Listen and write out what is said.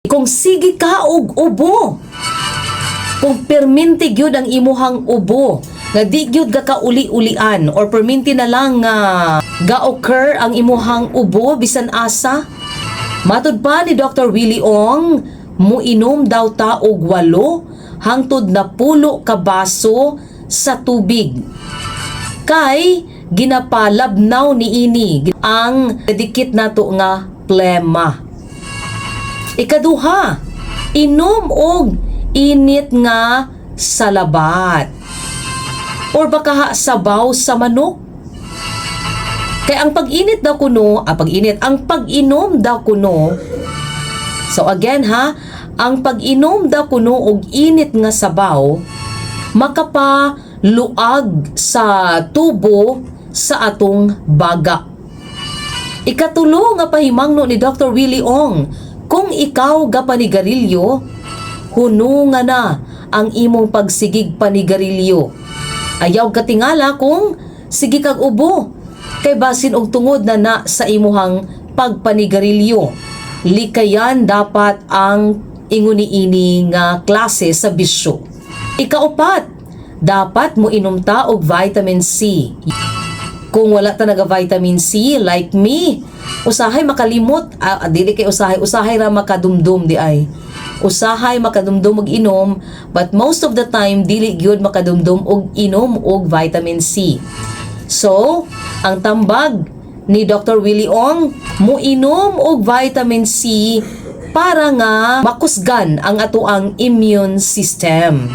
Kung sige ka og ubo, kung perminti gyud ang imuhang ubo, nga di gyud ka kauli-ulian or perminti na lang nga ga-occur ang imuhang ubo bisan asa. Matud pa ni Dr. Willie Ong, muinom daw ta og 8 hangtod 10 ka baso sa tubig. Kay ginapalabnaw niini ang dikit nato nga plema. Ikaduha, inom og init nga salabat or baka ha, sabaw sa manok. Kay ang pag-init daw kuno, pag-init, ang pag-inom daw kuno. So again ha, ang pag-inom daw kuno og init nga sabaw makapaluag sa tubo sa atong baga. Ikatulo nga pahimangno ni Dr. Willie Ong, kung ikaw gapanigarilyo, hununga na ang imong pagsigig panigarilyo. Ayaw katingala kung sige kag ubo, kay basin og tungod na na sa imuhang pagpanigarilyo. Likayan dapat ang ingon niini nga klase sa bisyo. Ikaupat, dapat mo inom ta og vitamin C. Kung wala ta naga vitamin C like me, usahay makalimot, dili kay usahay, usahay ra makadumdum di ay. Usahay makadumdum og inom, but most of the time dili gyud makadumdum og inom og vitamin C. So, ang tambag ni Dr. Willie Ong, muinom og vitamin C para nga makusgan ang atoang immune system.